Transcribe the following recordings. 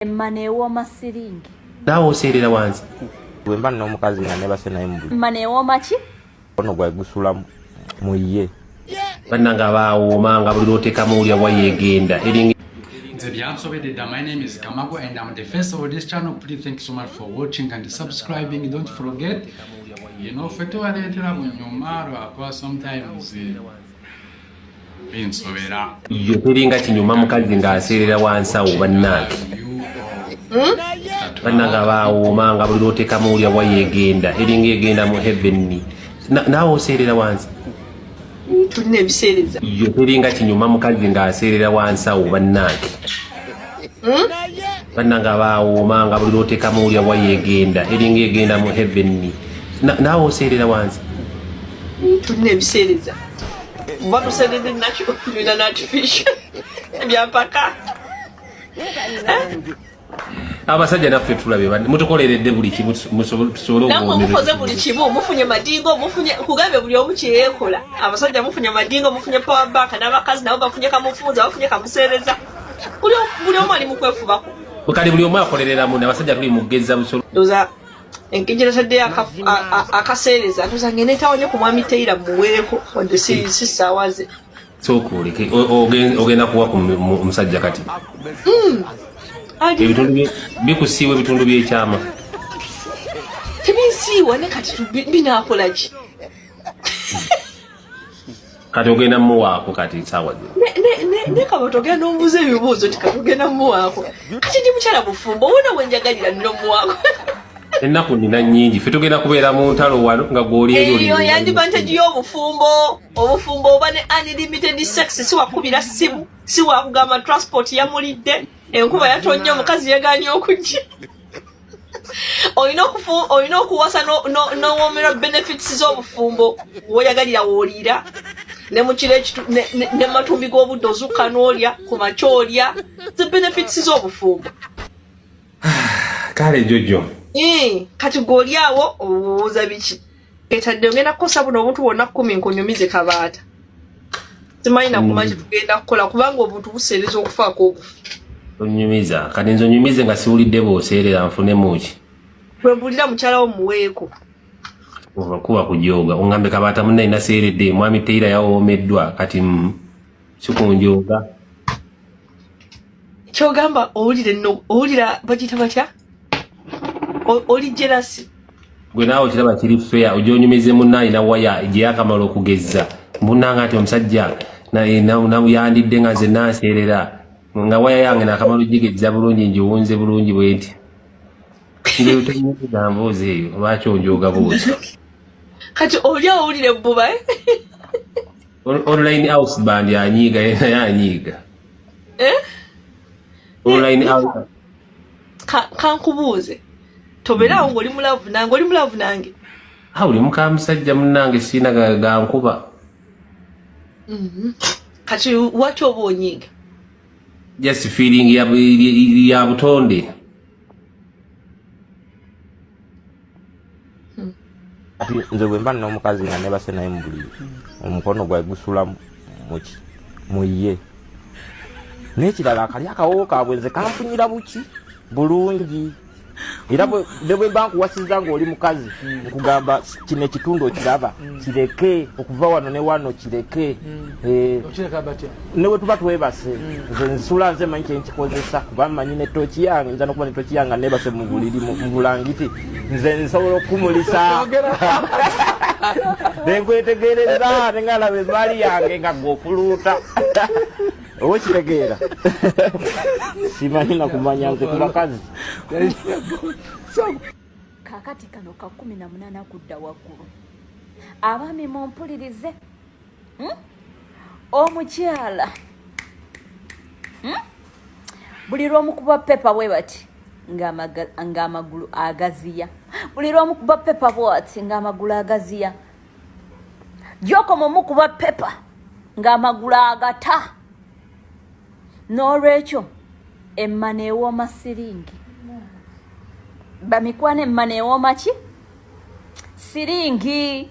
Emmano ewooma siringi. Naawe oseerera wansi. Bwe mba n'omukazi nga nebase naye mu buli Emmano ewooma ki? Ono gwe gusula mu ye. Bannange abaawooma nga buli lw'oteekamu olya waya egenda eringa. Nze byansobedde dda. My name is Kamago and I'm the face of this channel. Please, thank you so much for watching and subscribing. Don't forget, ffe tubaleetera bunyuma lwakuba sometimes binsobera. Yo teringa kinyuma mukazi ng'aseerera wansi awo bannange. Bannange abaawooma nga buli lw'oteekamu olya waya egenda eringa egenda mu heaven. Naawe oseerera wansi. Tulina ebiseereza. Yo teringa kinyuma mukazi ng'aseerera wansi awo bannange. Bannange abaawooma nga buli lw'oteekamu olya waya egenda eringa egenda mu heaven. Naawe oseerera wansi. Tulina ebiseereza. Oba tuseeredde nakyo tulina n'artificial ebyampaka. Abasajja naffe tulabye mutukoleredde buli kimu tusobole Nammwe okuwomerwa. Mukoze buli kimu, mufunye madingo, mufunye kugambe buli omu kyeyeekola. Abasajja mufunye madingo, mufunye power bank, n'abakazi nabo bafunye kamufunza, bafunye kamuseereza. Buli omu ali mu kwefubako. Kale buli omu akolerera munne, abasajja tuli mu kugezza busolo. Ndowooza engeri taddeyo akaseereza, ndowooza ngende ntawanye ku mwami Taylor muweeko wadde si ssaawa ze. Sooka oleke ogenda kuwa ku musajja kati. Ali- Ebitundu bikusiiwa ebitundu by'ekyama. Tebinsiiwa ne kati binaakola ki? Kati ogenda muwaako kati saawa zino. Ne kaba togenda n'omubuuza ebibuuzo nti kati ogenda muwaako. Kati ndi mukyala mufumbo, wona we njagalira nina omuwaako. Ennaku nina nnyingi, ffe tugenda kubeera mu ntalo wano nga gw'oli eri oli. Eyo yadvantage y'obufumbo. Obufumbo oba ne unlimited sex, si wakubira ssimu, si wakugamba transport yamulidde, enkuba yatonnya, omukazi yeganye okujja. Olina okuwasa n'owoomerwa benefits z'obufumbo. Woyagalira wooliira ne mu kiro ne matumbi g'obudde ozukka n'olya, ku makya olya. The benefits z'obufumbo. Kale Jojo. Kati gw'oli awo owooza biki? Etadde ogenda kukosa buno obuntu bwonna 10 nkunyumize kabaata. Simanyi nakumanya kyetugenda kukola kubanga obuntu buseereza okufaako obufu. Onyumiza kati nze onyumize nga siwulidde bw'oseerera nfunemu ki? Bwe mpulira mukyala wo muweeko. Kuba kuba kujooga oŋŋambe kabaata munnaye naseeredde mwami Taylor yawoomeddwa kati sikunjooga. Kyogamba owulira enno owulira bagiyita batya? Oli jealous. Gwe naawe okiraba kiri fair ojja onyumize munnaye na waya gye yakamala okugezza munnanga nti omusajja yandidde nga nze nanseerera nga waya yange nakamala ogigezza bulungi ngiwunze bulungi bwe nti. Nze tonyumiza mboozi eyo, lwaki onjooga buuzi? Kati oli owulira ebbuba, eh? Online house band anyiiga, ye naye anyiiga. Eh? Online house. Kankubuuze, tobeeraawo ng'oli mu love nange, oli mu love nange? Ah, oli muka musajja munnange, siina gankuba. Kati waki oba onyiiga? Just feeling ya butonde. Kati nze bwe mba n'omukazi nga nebase naye mu buliri, omukono gwe gusula muki mu ye. N'ekirala akali akawoowo kaabwe nze kampunyira buki bulungi. Era ne bwe mba nkuwasiza ng'oli mukazi, nkugamba kino ekitundu okiraba, kireke okuva wano ne wano kireke. Okireka batya? Ne bwe tuba twebase, nze nsula nze manyi kyenkikozesa kuba mmanyi ne tooki yange, nza nokuba ne tooki yange nga neebase mu buliri mu bulangiti, nze nsobola okukumulisa nenkwetegereza nengalaba emaali yange nga gweofuluuta oba okitegeera. Simanyi nakumanya nze ku bakazi. Kaakati kano ka 18 kudda waggulu. Abaami mumpulirize. Omukyala, Buli lw'omukuba pepa bwe bati ng'amagulu agaziya, buli lw'omukuba pepa bwati ng'amagulu agaziya, gyokoma omukuba pepa ng'amagulu agata. N'olwekyo emmano ewooma siringi, bamikwano, emmano ewooma ki? Siringi.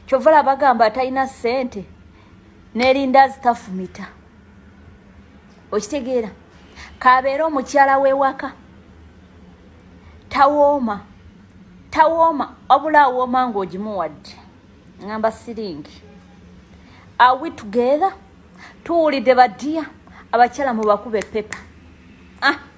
Kyova laba bagamba atalina ssente n'erindaazi tafumita. Okitegeera? Kabeere omukyala w'ewaka, tawooma, tawooma, wabula awooma ng'ogimuwadde. Ŋŋamba siringi. Are we together? Tuwulidde, badiya, abakyala mubakube pepa. Ah.